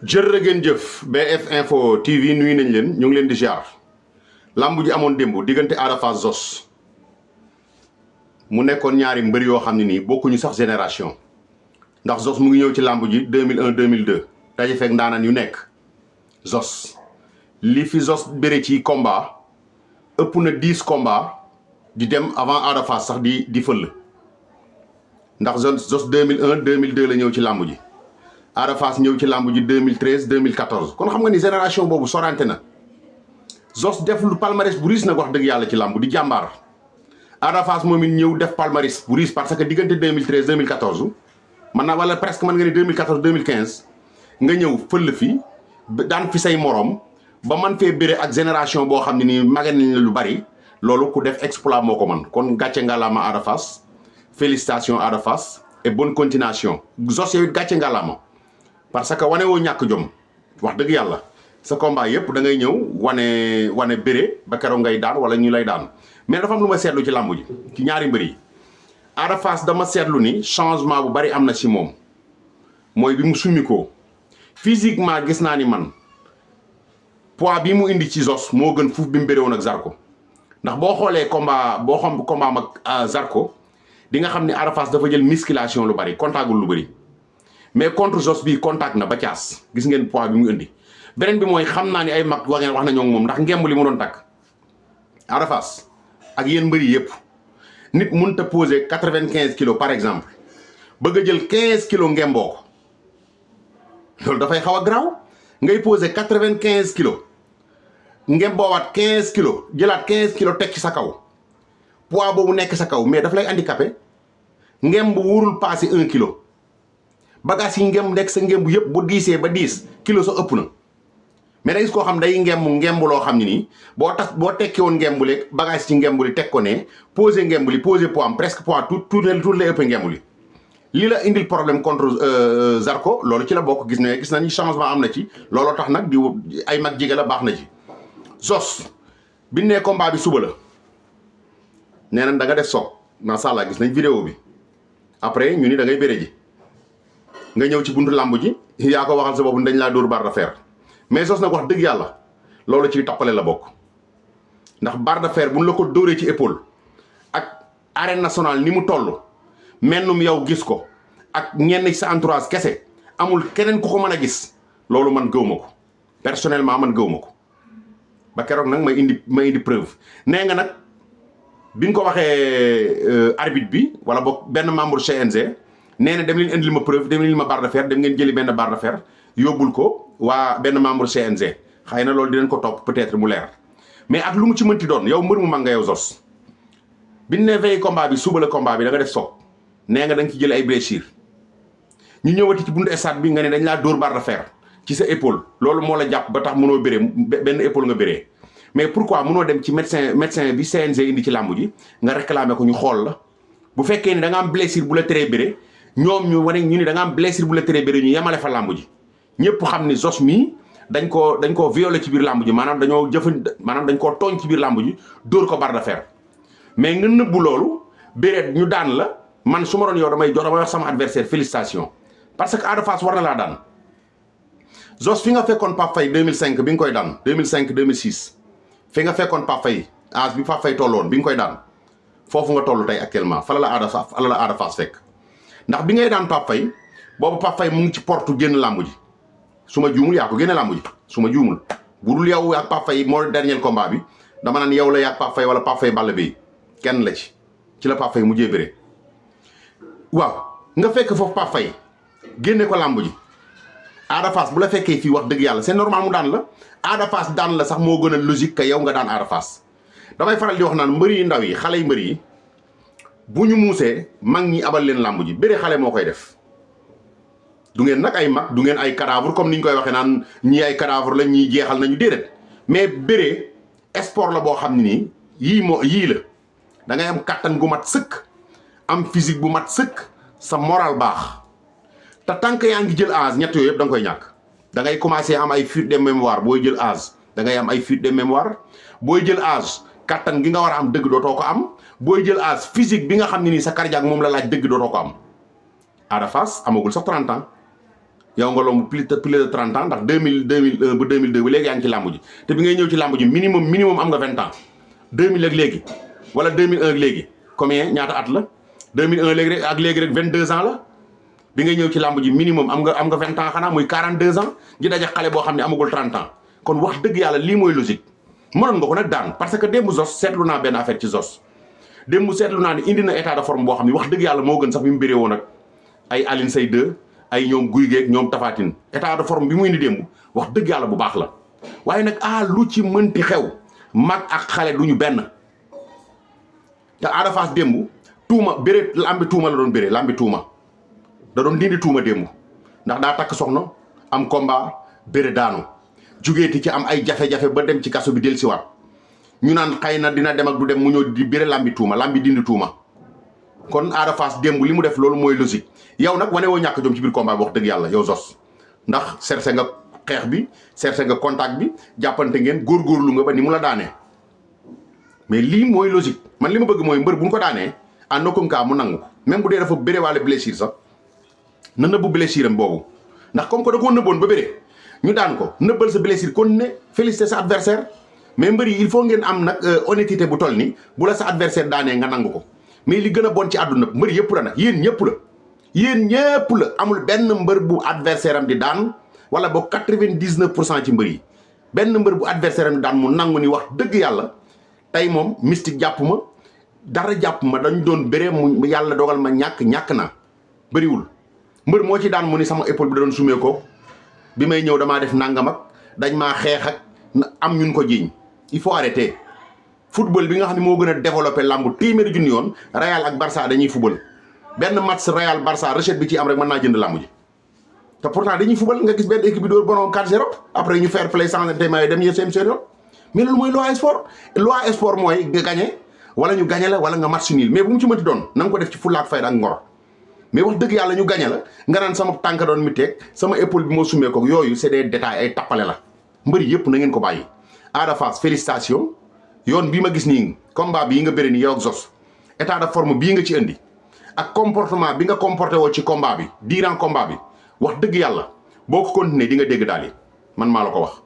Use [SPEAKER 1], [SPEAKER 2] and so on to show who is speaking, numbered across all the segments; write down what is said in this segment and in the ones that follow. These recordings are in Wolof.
[SPEAKER 1] jërë ngeen jëf BF Info TV nuyu nañ leen ñu ngi leen di ziar lamb ji amoon démb diggante Ada Fass Zoss mu nekkoon ñaari mbër yoo xam ne nii bokkuñu sax génération ndax Zoss mu ngi ñëw ci lamb ji 2001 2002 daje fekk ndaanaan yu nekk Zoss li fi Zoss bëre ci combat ëpp na 10 combat di dem avant Ada Fass sax di fël ndax Zoss 2001 2002 la ñëw ci lamb ji. Ada Fass ñëw ci lamb ji 2013 2014 kon xam nga ni génération boobu sorante na Zoss def lu palmarès bu riis nag wax dëgg yàlla ci lamb di jàmbaar Ada Fass moom it ñëw def palmarès bu riis parce que diggante 2013 2014 man naa wala presque mën nga ni 2014 2015 nga ñëw fël fi daan fi say morom ba man fee bëre ak génération boo xam ne nii mage nañ la lu bari loolu ku def exploit moo ko man kon gàcce ngalaama Ada Fass félicitations Ada Fass et bonne continuation Zoss yow it gàcce ngalaama parce que wane woo ñàkk jom wax dëgg yàlla sa combat yëpp da ngay ñëw wane bëre ba keroog ngay daan wala ñu lay daan mais dafa am lu ma seetlu ci làmb ji ci ñaari mbër yi Ada Fass dama seetlu ni changement bu bari am na ci moom mooy bi mu summi ko physiquement gis naa ni man poids bi mu indi ci Zoss moo gën fuuf bi mu bëree woon ak Zarko ndax boo xoolee combat ak Zarko di nga xam ni Ada Fass dafa jël musculation lu bari contagul lu bari mais contre Zoss bii contact na ba caas gis ngeen poids bi mu indi beneen bi mooy xam naa ni ay mag wax nañoo moom ndax ngemb li mu doon takk Ada Fass ak yéen mbëri yëpp nit mënut a poser 95 kilos par exemple bëgg a jël 15 kilos ngemboo ko loolu dafay xaw a garaaw ngay poser 95 kilos ngemboowaat 15 kilos jëlaat 15 kilos teg ci sa kaw poids boobu nekk sa kaw mais daf lay handicapé ngemb wurul passé 1 kilo. bagage yi ngemb nekk sa ngemb yëpp bu diisee ba 10 kilos sa ëpp na mais da gis koo xam day ngemb loo xam ne nii boo tekki woon ngemb li bagage ci ngemb li teg ko ne posé ngemb li posé poids am presque poids tout lay ëpp ngemb li lii la indil problème contre Zarko loolu ci la bokk gis na ni changement am na ci looloo tax nag di ay mag jige la baax na ci Zoss bi ne combat bi suba la nee na da nga def soog macha allah gis nañ vidéo bi après ñu ni da ngay bëre ji nga ñëw ci buntu làmb ji yaa ko waxal sa bopp dañ laa dóor barre de fer mais Zoss nag wax dëgg yàlla loolu ci tappale la bokk ndax barre de fer buñ la ko dóoree ci épaule ak arène nationale ni mu toll mennum yow gis ko ak ñenn sa entourage kese amul keneen ku ko mën a gis loolu man gëw ma ko personnellement man gëw ma ko ba keroog nag may indi preuve nee nga nag bi nga ko waxee arbitre bi wala boog benn membre CNG nee na dem leen indil ma preuve dem leen ma barre de fer dem ngeen jëli benn barre de fer yóbbul ko waa benn membre CNG xëy na loolu dinañ ko topp peut-être mu leer mais ak lu mu ci mënti doon yow mbër mu mag nga yow Zoss biñ ne veille combat bi suba la combat bi da nga def soog nee nga da nga ci jël ay blessure ñu ñëwati ci buntu stade bi nga ne dañ laa dóor barre de fer ci sa épaule loolu moo la jàpp ba tax mënoo bëree benn épaule nga bëree mais pourquoi mënoo dem ci médecin bi CNG indi ci làmb ji nga réclamer ko ñu xool la bu fekkee ni da nga am blessure bu la teree bëree ñoom ñu wane ñu ni da nga am blessure bu la teree bëri ñu yemale fa làmb ji ñëpp xam ni Zoss mii dañ koo violé ci biir làmb ji maanaam dañ koo tooñ ci biir làmb ji dóor ko barre de fer mais nga nëbbu loolu bëreet ñu daan la man su ma doon yow damay wax sama adversaire félicitation parce que Ada Fass war na laa daan Zoss fi nga fekkoon Pape Faye 2005 bi nga koy daan 2005 2006 fi nga fekkoon Pape Faye âge bi Pape Faye tolloon bi nga koy daan foofu nga toll tey actuellement fa la Ada Fass fekk ndax bi ngay daan Pape Faye boobu Pape Faye mu ngi ci porte génn làmb ji su ma juumul yaa ko génne làmb ji su ma juumul bu dul yow ak Pape Faye moo dernier combat bi dama naan yow la yaa Pape Faye wala Pape Faye Balla Beye kenn la ci la Pape Faye mujjee bëre waaw nga fekk foofu Pape Faye génne ko làmb ji Ada Fass bu la fekkee fii wax dëgg yàlla c'est normal mu daan la Ada Fass daan la sax moo gën a logique que yow nga daan Ada Fass damay faral di wax naan mbëri yu ndaw yi xale yu mbëri yi bu ñu muusee mag ñi abal leen làmb ji bëre xale moo koy def du ngeen nag ay mag du ngeen ay cadavre comme ni ñu koy waxee naan ñii ay cadavre la ñii jeexal nañu déedéet mais bëre sport la boo xam ne nii yii la da ngay am kattan gu mat sëkk am physique bu mat sëkk sa moral baax te tant que yaa ngi jël âge ñett yooyu yëpp da nga koy ñàkk da ngay commencer am ay fuite de mémoire booy jël âge da ngay am ay fuite de mémoire booy jël âge kattan gi nga war a am dëgg dootoo ko am booy jël âge physique bi nga xam ne nii sa cardiaque moom la laaj dëgg dootoo ko am Ada Fass amagul sax 30 ans yow nga lomb plus de 30 ans ndax 2001 ba 2002 ba léegi yaa ngi ci làmb ji te bi ngay ñëw ci làmb ji minimum am nga 20 ans 2000 ak léegi wala 2001 ak léegi combien ñaata at la 2001 léegi rek ak léegi rek 22 ans la bi ngay ñëw ci làmb ji minimum am nga 20 ans xanaa muy 42 ans di daje xale boo xam ne amagul 30 ans kon wax dëgg yàlla lii mooy logique mënoon nga ko nag daan parce que démb Zoss seetlu naa benn affaire ci Zoss démb seetlu naa ne indi na état de forme boo xam ne wax dëgg yàlla moo gën sax bi mu bëree woon ak ay Aline Sey 2 ay ñoom Guy Geek ñoom Tapha Tine état de forme bi mu indi démb wax dëgg yàlla bu baax la waaye nag lu ci mënti xew mag ak xale du ñu benn te Ada Fass démb tuuma béré lambi tuuma la doon béré lambi tuuma da doon dindi tuuma démb ndax daa takk soxna am combat béré daanu jugeeti ci am ay jafe-jafe ba dem ci kaso bi del siwaat ñu naan xëy na dina dem ak du dem mu ñëw di béré lambi tuuma lambi dindi tuuma kon Ada Fass démb li mu def loolu mooy logique yow nag wane woo ñàkk jom ci biir combat bi wax dëgg yàlla yow Zoss ndax cherché nga xeex bi cherché nga contact bi jàppante ngeen góorgóorlu nga ba ni mu la daanee mais lii mooy logique man li ma bëgg mooy mbër bu ñu ko daanee en aucun cas mu nangu même bu dee dafa béré wala blessure sax na nëbbu blessure am boobu ndax comme que da koo nëbboon ba béré ñu daan ko nëbbal sa blessure kon ne féliciter sa adversaire mais mbër yi il faut ngeen am nag honnêteté bu toll ni bu la sa adversaire daanee nga nangu ko mais li gën a bon ci àdduna mbër yëpp la nag yéen ñëpp la amul benn mbër bu adversaire am di daan wala ba 99% ci mbër yi benn mbër bu adversaire am di daan mu nangu ni wax dëgg yàlla tey moom mystique jàpp ma dara jàpp ma dañ doon béré mu yàlla dogal ma ñàkk naa bëriwul mbër moo ci daan mu ni sama épaule bi da doon sumee ko bi may ñëw damaa def nangam ak dañ maa xeex ak am ñun ko jiiñ il faut arrêter football bi nga xam ne moo gën a développé lambu téeméeri junni yoon Real ak Barça dañuy football benn match Real Barça recette bi ci am rek mën naa jënd lamb ji te pourtant dañuy football nga gis benn équipe bi dóor borom 4-0 après ñu fair play sans témoin dem ñu seen yoon mais loolu mooy loi sport mooy nga gagné wala ñu gagné la wala nga match nul mais bu mu ci mënti doon na nga ko def ci fulla ak fayda ak ngor mais wax dëgg yàlla ñu gagné la nga naan sama tànk doon mi teeg sama épaule bi moo sumee ko yooyu c'est des détails ay tappale la mbëri yëpp na ngeen ko bàyyi Ada Fass félicitations yoon bii ma gis nii combat bii nga bëri nii yow ak Zoss état de forme bii nga ci indi ak comportement bi nga comporté woo ci combat bi durant combat bi wax dëgg yàlla boo ko continuer di nga dégg daal yi man maa la ko wax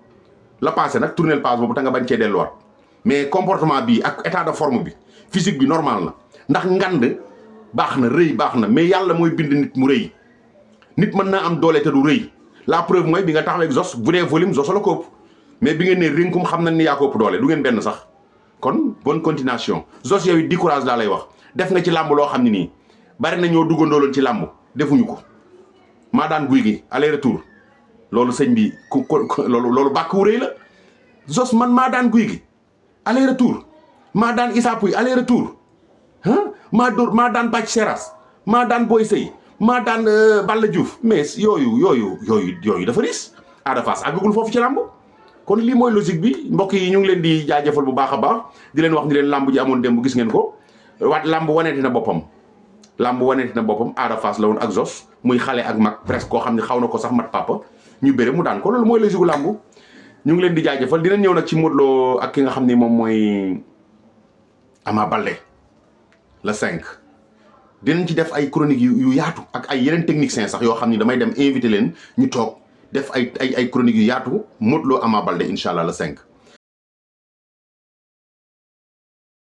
[SPEAKER 1] la passé nag tourner le passe boobu ta nga bañ cee delluwaat mais comportement bi ak état de forme bi physique bi normal na ndax ngand baax na rëy baax na mais yàlla mooy bind nit mu rëy nit mën naa am doole te du rëy la preuve mooy bi nga taxawee ak Zoss bu dee volume Zoss la ko ëpp mais bi ngeen ne rinkum xam nañ ni yaa ko ëpp doole du ngeen benn sax kon bonne continuation Zoss yow it di courage laa lay wax def nga ci làmb loo xam ne nii bari na ñoo duggandooloon ci làmb defuñu ko maa daan guy gi aller retour loolu sëñ bi loolu bàkk wu rëy la Zoss man maa daan guy gi aller retour maa daan Issa Pouye aller retour maa daan Bathie Seras maa daan Boy Sey maa daan Balla Diouf mais yooyu dafa ris Ada Fass àggagul foofu ci làmb kon lii mooy logique bi mbokk yi ñu ngi leen di jaajëfal bu baax a baax di leen wax ni leen làmb ji amoon démb gis ngeen ko waat làmb waneeti na boppam Ada Fass la woon ak Zoss muy xale ak mag presque koo xam ne xaw na ko sax mat papa ñu bëre mu daan ko loolu mooy logique làmb ñu ngi leen di jaajëfal dinañ ñëw nag ci Modou Lo ak ki nga xam ni moom mooy Ama Baldé le 5 dinañ ci def ay chroniques yu yaatu ak ay yeneen techniciens sax yoo xam ni damay dem invité leen ñu toog def ay chroniques yu yaatu Modou Lo Ama Baldé incha allah le 5